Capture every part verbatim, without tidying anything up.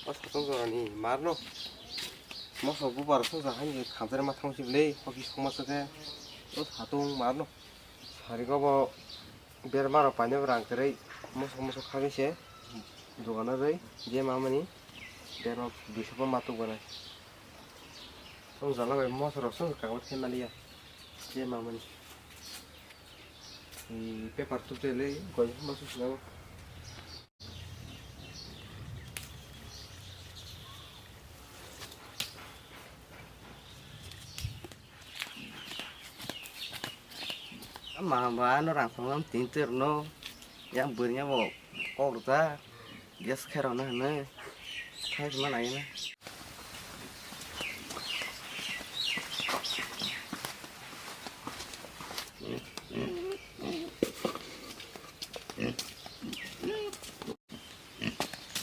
O satung jorani marno. Moso bubar songsa haini khamjare ma thangsi bwle, hoki songma sokhe. O satung marno. Sarigo bo berma rok painai bo rang kwrwi. Moso moso khagwi se dogano rwi je mamani berma duiso bo ma tukgwnai. Songsa lamai moso rok songsa kagwi khe maliya je mamani. Paper tubtele goi moso sinabo. Ama ba no rang song lam tin ter no yang bwrnya bo kok rwta gas khairok no hwnwi khai rwma nai na.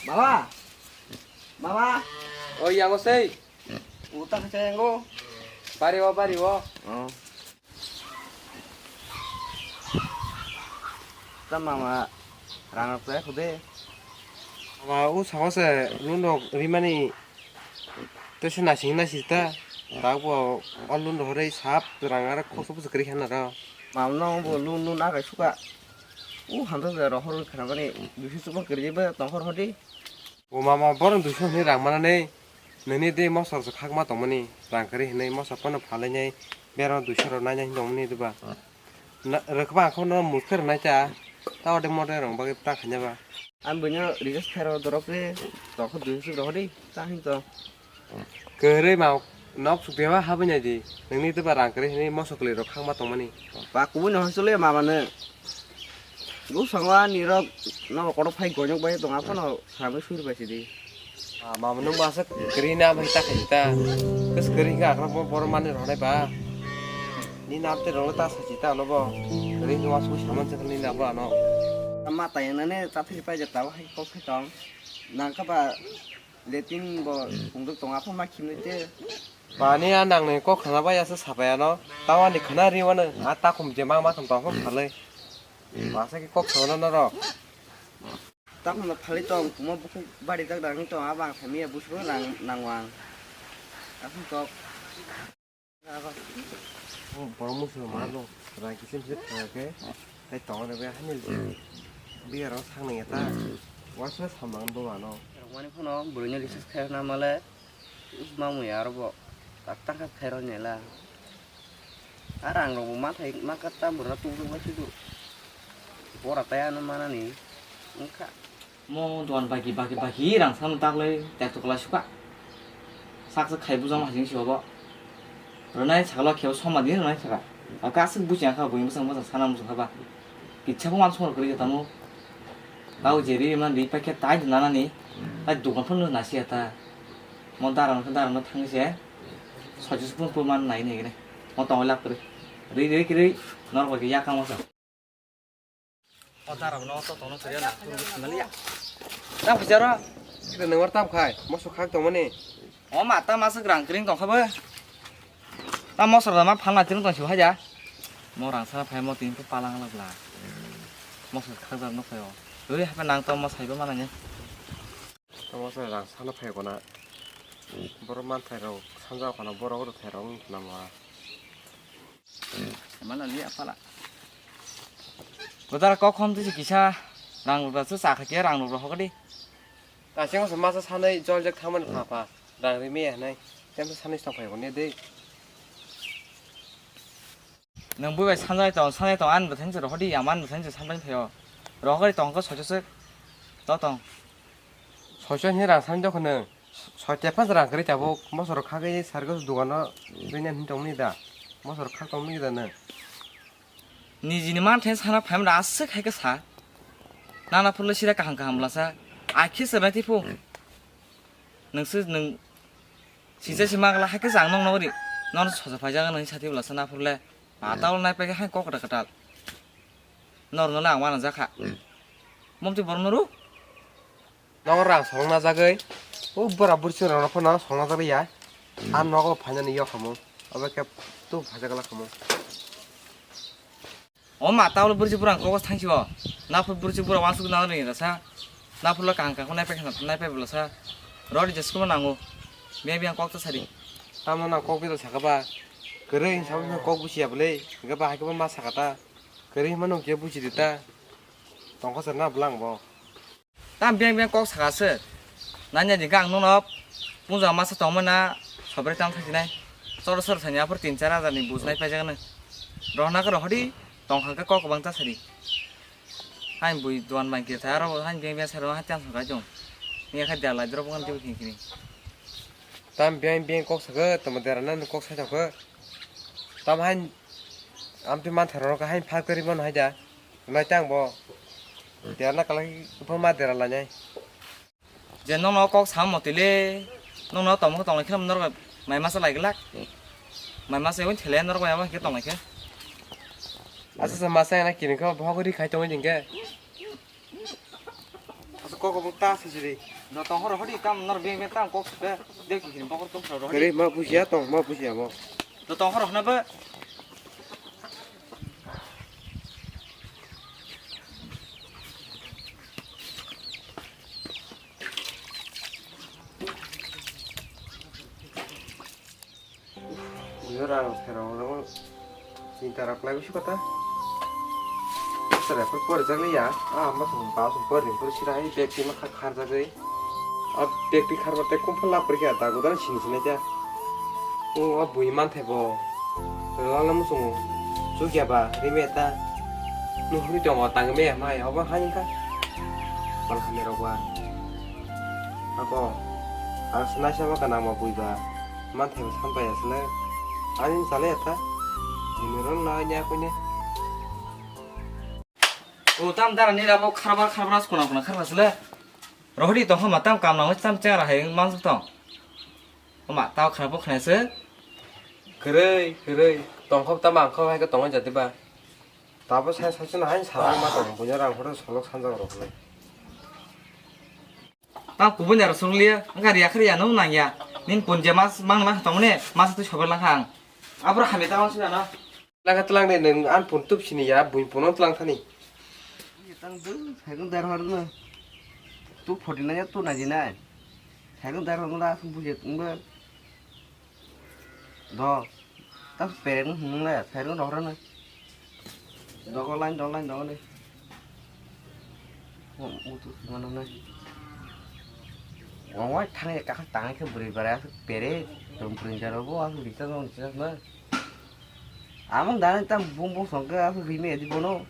Baba, baba. O yango sei. Uta khacha yango. Bari o, bari o. Oh. Ta mama rang rok tei khude. Mama u sago se lundok rimani tese nasing nasi ta. Ta bo o lundok hore sap rang ara khoso bwswk kwrwi khe naro. Mama no bo lun lun agai suka. U hamsa se rohor khanamani bisi chukma kwrwi ba tongkhor hodi. O mama, borok duiso hwnwi rang manani, nini de moso rok khakma tongmani, rang kwrwi hwnwi moso phano phalainai, berma duiso rok nainai hwnwi tongmani diba? Na, rwkba ang khe no mukhe rwnai cha, ta ode mode rong bagwi ta khaina ba. Ang buino recharge khairo dorok le, tokho duiso rok di, ta hin to. Kwrwi ma nok suk dewa habwi nai di, nini diba rang kwrwi hwnwi moso kwlwi rok khakma tongmani. Ba kubui no hosole mama no. Bwskango ani rok nogo kotor phai goinok bai tong, aphano samwi suri bai sidi. Ah, mama nung ba aswk kwrwi na bai ta khaisi ta. Kwswk kwrwi hwnkhe akhra bo borok manwi rwnai ba. Ni nam tei rwngno ta sachi ta ano bo. Kwrwi hwnkhe uansukgwi saman se ni na bo ano. Ma ta yangnani ta thwi pai je ta hai kok khai tong. Nang kha ba Letting bo phungjak tongo, aphano ma khimnai te. Bani a nangnai kok khna bai aswk sapai ano. Tamo ani khna ri wano a takhum je ma ma kham tong phano phalwi. Masa khe kok khna norok. Takhum no phalwi tong, omo bukhuk bari jak dang tong, abang thami ya busu nang nang wang. Aphano kok. O borok muchung ma no rang kichim se thang khe tei tongo rw haino biya rok sak nang ya ta uansuk samang bo ano. Rok mani phano bwrwi no recharge khai rwna male ma mui aro bo tak tak khe khai rw nela. A rang rok bo ma thai ma kha ta bwrwi no tuk tuk bai sudu bora tai ano manani wngkha. Mo dogan bagi bagi bagi rang sano daklai tekto kwlai suka. Sak sak khai bujang ma hajing si obo. Rwnai sakalo khebo soma din rwnai saka. Aka aswk buchi angkha buini bwsang bwsang sana muchung kha ba. Kitsa bo uansuk kwrwi tamo. Tao jeri man ri paikhe tai din nanani. Tai dogan phano nasi ata. Mo daram khe daram thang se. Soichis pun pun man nai nai gene. Mo tongwi lak kwrwi. Ri ri kwrwi. Norok bai khe yakang masa. O dara no to tono kariya na, tun sandaliya. Tam khajaro. Kita nengwar tam khai, moso khak tongmani. O ma ta masuk rang kring tong kha bo. Ta moso da ma phalna tirung tong si haja. Mo rang sa phai mo tin palang lak la. Moso khak jar no khayo. Doi ha nang to mo saibo mana ni. Tamo se rang sana phai gona. Borok man thai rok sanja khana borok rok thai rok wng khna ma. Mana li apala. Godar kok khom tisi kisa rang rok se sa kha ke rang rok hok di. Ta sing se masa sanai jol jak thaman pha pha. Rang ri me nai. Tem se sanai stop phai gone de. Nang bui bai sanjai tong, sanjai tong, ani bwthai se rohor di, ama ani bwthai se sanjai phaio. Rohor di tong kho soichoswk. To tong. Soichos ni rang sanjai dokho nang. Soite phas rang kwrwi tabuk, moso rok khagwi sargo dogano rwina hin tongmani da. Moso rok khak tongmani da nang. Nijini manthai sana phaimani aswk hai khe sa. Nana phurle sira kaham kaham bwlasa. Akhe sernai tiphu. Nang se nang Sisa si magla hai khe chang nong nogri. Non sosa phai jaga nang sati bwlasa na phurle. Ma tawla nai peke hai kok kwtal kwtal. Nor nole ang wana jakha. Momti borok noru. Nogo rang song na jagwi. O bora bursi rok no phano song na jagwi ya. An nogo phaina ni yok hamu. Obo khe tu phaja gala khamu. O ma tawle bursi burang kok thang si o. Na phur bursi burang wansuk na ring rasa. Na phurle kang kang nai peke nai peke bwlasa. Rodi jesukuma nango. Biyang biyang kok ta sari. Tamo na kok bidal saka ba. Kwrwi hinwi sabo kok busiya bwle. Hwnkhe ba hai khe bo ma saka ta. Kwrwi hinmano hwnkhe busi di ta. Tongkha sar na bwlang bo. Tam biyang biyang kok saka se. Nanya di gang nono. Punja masa tongma na. Sobri tam thajinai. Soro soro sanya apor tin char hajar ni bujnai paijak na. Rohna khe rohodi. Tongkha khe kok bang ta sari. Hain bui duan bai khe tha aro hain beng beng sero hai chang sakai jong. Ni kha dia lai drop kan jong khin khin. Tam beng beng kok saka tamo dera nan kok sai thok. Tam hain amtwi man tharo ka hain phak kari man hai da. Nai tang bo. Dera na kala ki pho ma dera lai nai. Je nokno kok sam motile, nokno tongmung tonglaikhe norok mai masa laiglak. Mai masa yawi thele norok mai abo hinkhe tonglaikhe. Asa sa masa yana kiring khe bohok ri khai tongwi jingkhe. Asa kok bo ta sijiri. No tong horo hodi tam nor beng beng tam kok sute. Deu kiring bokor tong horo hodi. Kere ma bujiya tong ma bujiya mo. No tong horo hona ba. Uyo rang serong rong chinta rok lai bisi kota. Sere pur por jagli ya. Ah, ma song pa song por ring pur sira ai bag ti ma kha khar jagli. Ah, bag ti khar bate kum phala pur kya da gudan sin sin ja. O, ah, bui man thai bo. Lala musung chukya ba rime ta. Nuhuri tongo tangme mai obo hain ka. Bal khamni rok ba. Ako ang swnai sama kana ma bui ba. Man thai san pai asle. Ani sale ata. Jimiron na nya ko ne. O tam dara ni rabo kharbar kharbar kuna kuna kharbar sle. Rohdi tong ma tam kam na tam chara hai man tong. Oma, tao khna bo khna se. Kwrwi, kwrwi. Tongkho tamo ang kho hai khe tongwi jati ba. Tabo sai sai chwng hai sa ma tong bunya rang phoro solok sanjak rok le. Tao kubun ya rosong liya, angka riya khriya no nang ya. Nin punja mas mang ma tong ne, mas tu sobar lang hang. Abro khami tamo sina no. Laka tlang de nwng an pun tup sini ya, buin puno tlang thani. Tang dwng, saikung dar hor no. Tu photi na ya, tu na jinai. Saikung dar hor no da, asung bujek ungba. Do. Ta pere no hung na, saikung rohor no. Dogo line, do line, do line. Mo, mo tu mano na. Wang wai thang ya, kakha tang ke beri bara, asung pere, dom printer bo, asung bisa dong, bisa na. Amang dana tam bung bung songke aku bimi edi bono.